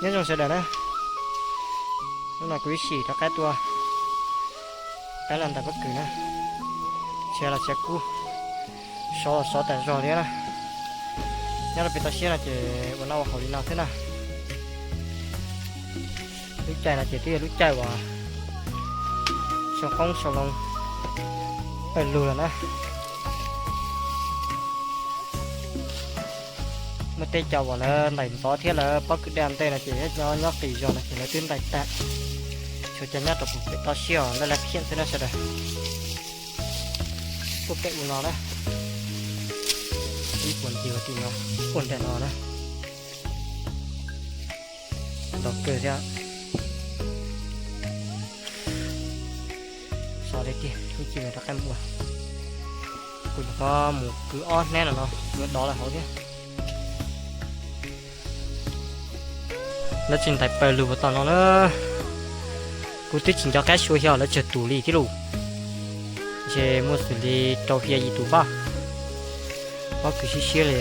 Nyob zoo sawv daws na, hnub no kuv ib sim rov qab tuaj peb los ntais pob kws na, tshav los tshav kub, sov los sov tas zog li na. Nyob rau pem toj siab no ces ua noj ua haus li no xwb na. Lub caij no ces twb yog lub caij uas sau qoob sau loo pawg lug lawm na. Muaj tej cov uas lawv ntais ntxov thiab lawv pob kws daj ntej no ces nyob nyob qis zog no ces lawv twb ntais tag. Tshuav cov nyob rau pem toj siab os, laj laj khiam xwb na sawv daws. Tuaj pem ub no na, ib puag ncig tim no, ua nram no na. Ntau kawg thiab. Xav li tiag, ib chim rov qab mus ua. Kuv nyuam qhuav mus kwv ob hnab no no, yuav dov lawm hauv thiab. Lawv tseem ntais pawg lug tom no na. Kuv twb tsis nco qab suav xyov lawv tsawg tus li thiab lauj. Ntshe muaj xws li rau xya yim tus pab. Pob kws siab siab li.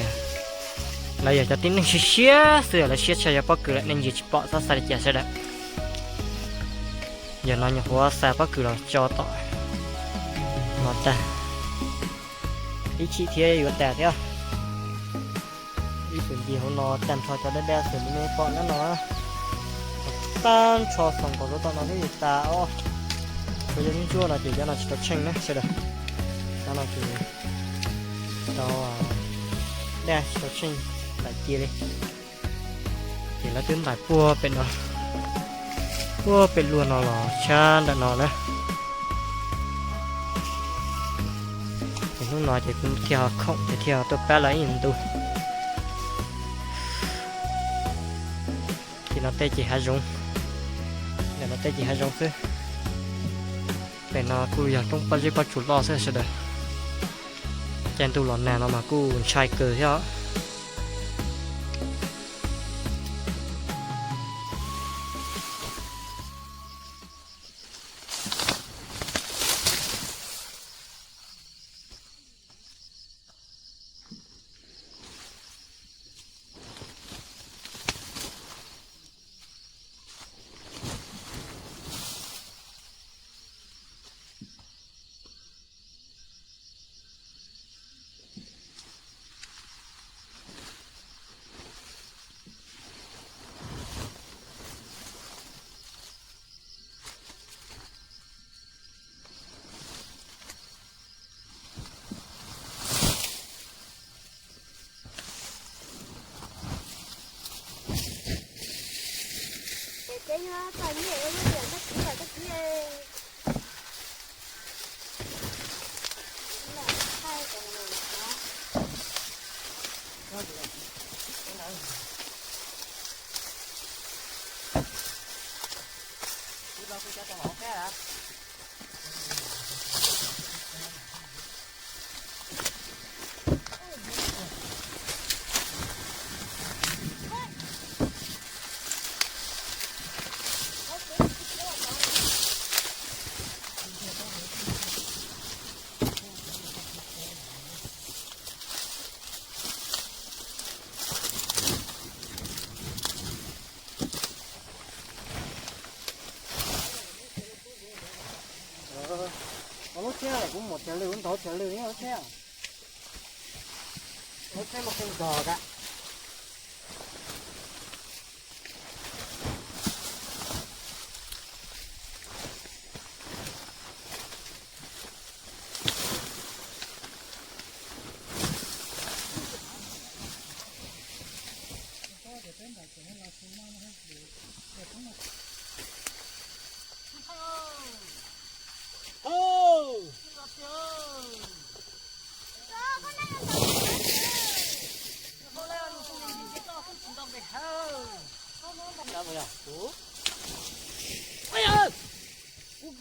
Lawv yog cov tib neeg siab siab xwb, lawv siab tshaj yog pob kws lawm, nej ntsia tsis pom, txhob xav li cas sawv daws. Yog no nyuam qhuav xa pob kws los tso tom no tag, ib chim thiab yuav tas thiab. Ib puag ncig hauv no tag nrho cov dab dab xwb li nej pom nyob no. Tag nrho xaus nkaus rau tom no thiab yuav tas os. Tsuas yog ntsuab no ces cov no tsis tau tsheej na sawv daws. Cov no ces tau daj tsis tau tsheej, ntais cia li. Ces lawv twb ntais puag pem no, puag pem luag no los tshab ntawm no na. Ces hnub no ces kuv thiaj ho khoom ces thiaj ho tuaj pab lawv ib ntu. Ces no tej ces hav zoov, ntawm no tej ces hav zoov xwb. Pem no kuj yog roob pob zeb pob tsuas loj xwb sawv daws. Caij ntuj los nag no mas kuj ntshai kawg thiab. Ua lub tsheb kuv mus tsheb lwj, kuv ntaus tsheb lwj lub tsheb. Lub tsheb mus qee ntog ka.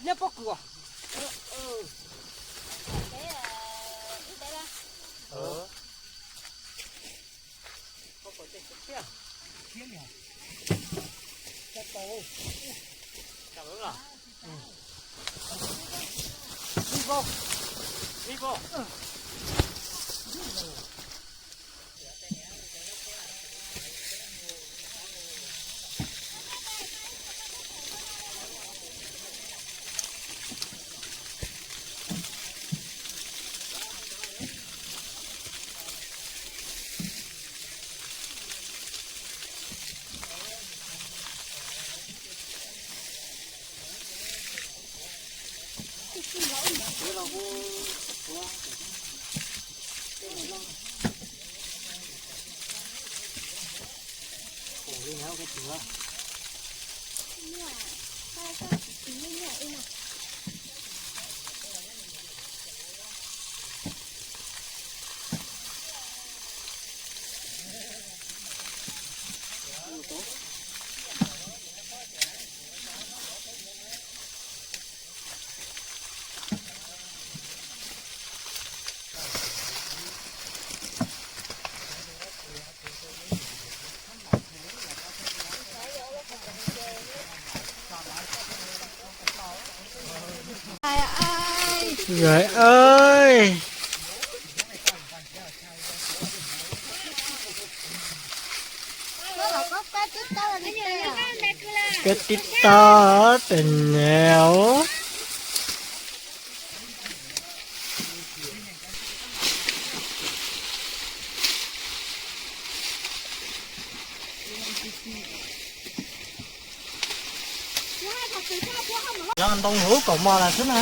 Nyob pob kws. Zais ơi. Koj tib tag tes nyem. Cov ntoo huv kaum mos lawm xwb na.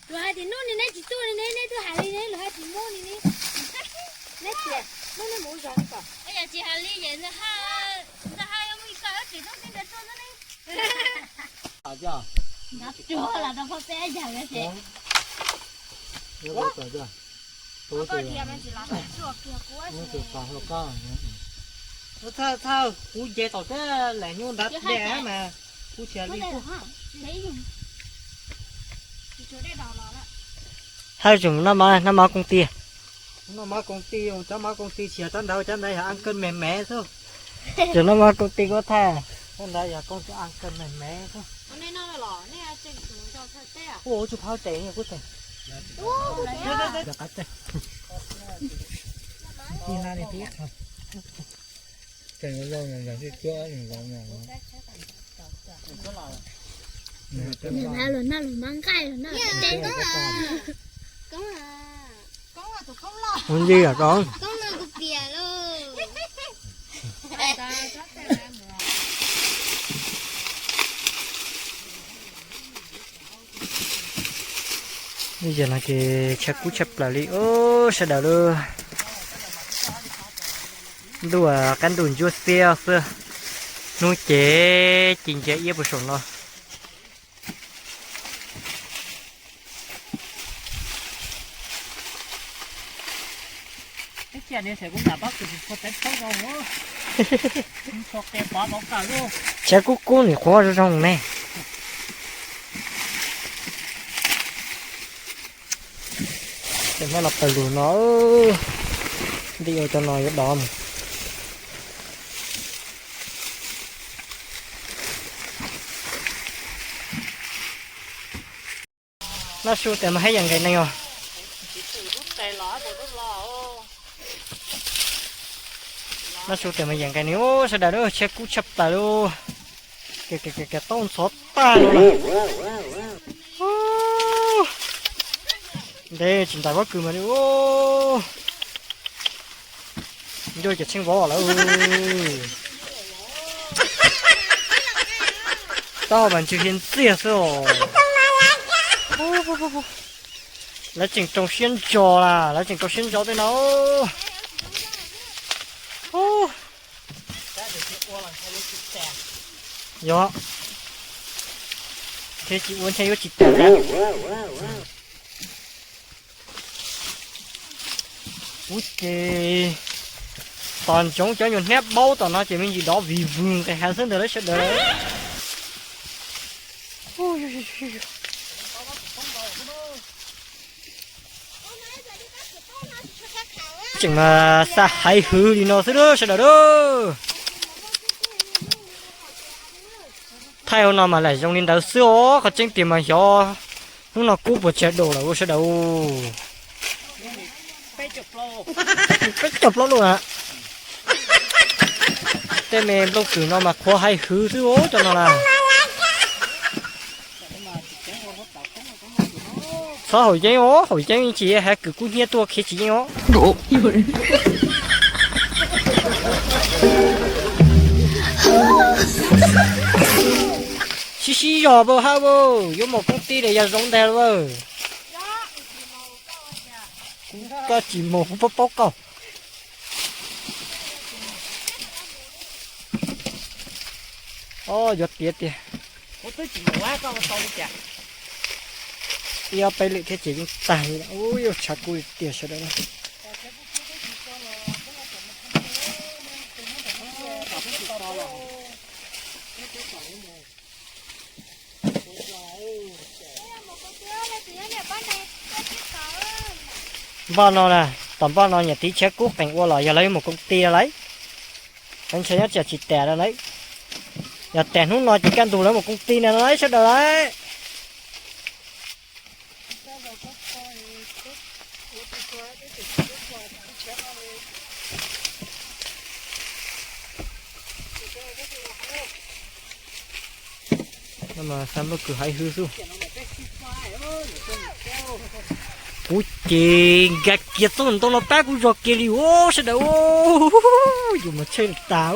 Luag hais tias hnub no neb tsis tuaj li ne, neb twb hais li ne, luag hais tias muaj li ne. Neb tias hnub no mus zog li kom. Yog tsis hais li ces ntxawg haj yuav muaj ib co tseem tuaj xwb ntawd tuaj xwb ne. Tsuag los tau peb yag li ces. Txhawj txhawj, kuv nce tau thiab, lam nyuj nrad dej mas kuv tsis li. Haj tseem noj mov, noj mov koom ti. Noj mov koom ti, cov mov koom ti tsis yog cov ntawd, cov ntawd yog ăn cơm mềm mềm xwb. Tseem noj mov koom ti kuv thaj. Cov ntawd yog ăn cơm mềm mềm xwb. Ua tsuj phab tes kuv tes. Luag noj luag mov nqaij luag noj. Ua ntej yom koj. Yog no ces tshav kub tshaj plaws li os sawv daws lauj. Ntuj, qab ntuj ntsuab xiab xwb. Hnub ces ci ntsia iab puag saum no. Tshav kub kub nim qhuav zoo zoo ne. Ces neb los pawg lug no, nti ua cov no yuav dov mus. Nab su tias mas haj yam nqis neeg os. Nab su tias mas yam nqis neeg os sawv daws, tshav kub tshaj plaws lauj. Kiag kiag kiag, tau ntxhov tag lauj. Ntev tsis ntais pob kws mas li. Ncuaj ces tsheej vov lawm. Tau mas ntsws hiav ntxiag xwb os. Lawv tseem rau siab ntso las, lawv tseem rau siab ntso tej no. Yog. Thiab tsis ua ntshe yuav tsis tawm lawm. Kuv ces tos ntsoov cov nyuag hnab baub tom no ces me ntsis dov vig vwg nqis hav xwb ntag lauj sawv daws. Tseem mas xa haiv hwv li no xwb lauj sawv daws lauj. Thaij ua no mas lam zoo li ntawd xwb os, qhov tseeb tiag mas xyov hnub no kub puas tsawg daus lawm sawv daws. Peb caug plaub lub na. Tej me nplooj kws no mas qhuav haiv hwv xwb os cov no na. Txhob haum yeeb os, haum yeeb tsis hav kws kub hnyiab tuaj khiav tsis yeej os. Sib sib zog npawg hab, yuav mus koob tij los yog zoo ntag lauj. Kuv koj tsis mus kuv paub paub koj. Os, yuav tiav tiag. Ib ob peb lwm thiab ces yeej tag li. Ub, yuav tshav kub tiag sawv daws na. Npoj no na, tom npoj no niam txiv Tshiab Kub qeem ua los yog lawv yuav mus koob tij lawm. Lawv ntshe nyob tsev tsis tas lawm. Yog tas hnub no ces kaj ntug lawv mus koob tij no lawm sawv daws lawm. Xa nplooj kws haiv hwv xwb. Kuv ces nkag kiag txoj ntoo no pab kuv zog kiag li os sawv daws. Yus mas tsheej tas.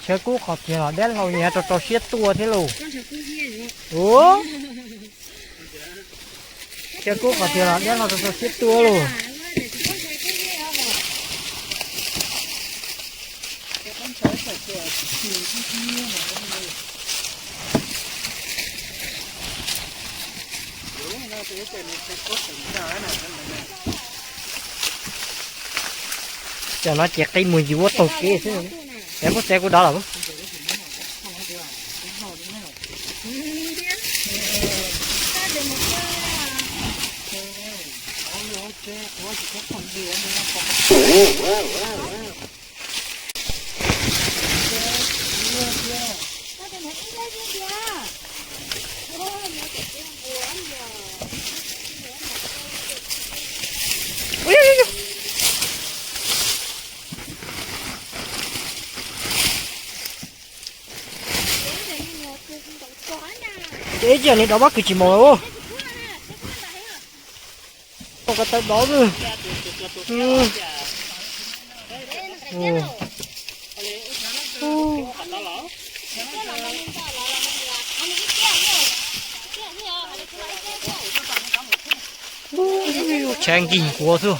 Tshiab Kub qhov tiag los dab laug nyias rau rau siab tuaj thiab lauj. Ua, Tshiab Kub qhov tiag los dab laug rau rau siab tuaj lauj. Cov no ces qi mus yus ua taug kev xwb. Cov kuj tsev kuv dov los. Ces ib tsam niag dov pob kws tsis mus lawm. Ko taw dov xwb. Tshav nkig nkuav xwb.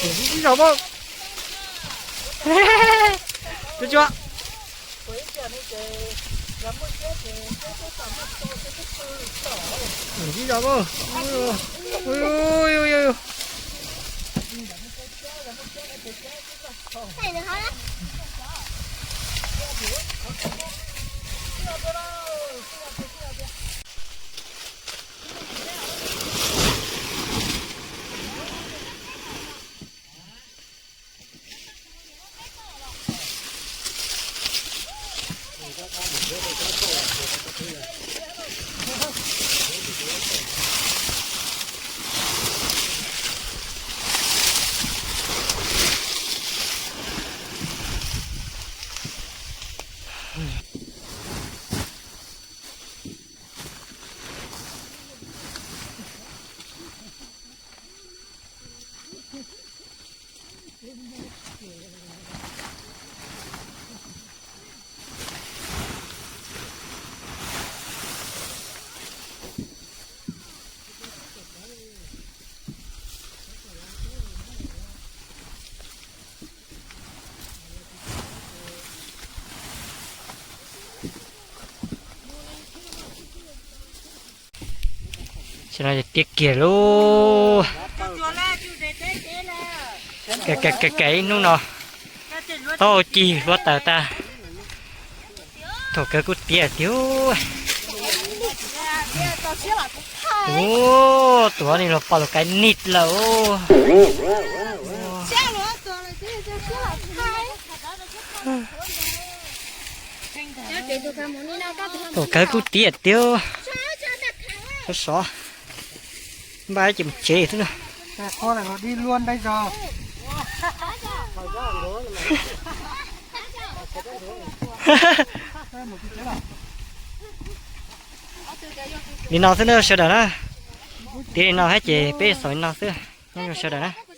Ib zaug mas. Tus tsua. Ib zaug mas. Ui, ui, ui, ui. Tam no tiav kiag lauj. Kav kav kav, ib hnub no tau cig hluav taws tag. Thaum kawg kuj tiav tiag. Ua, tus ni los pom lus kaiv nij lawm. Thaum kawg kuj tiav tiag. Sov sov, npaj ces mus tsev xwb na. Li no xwb na sawv daws na. Tiav li no thiab ces peb xaus li no xwb. Nyob zoo sawv daws na.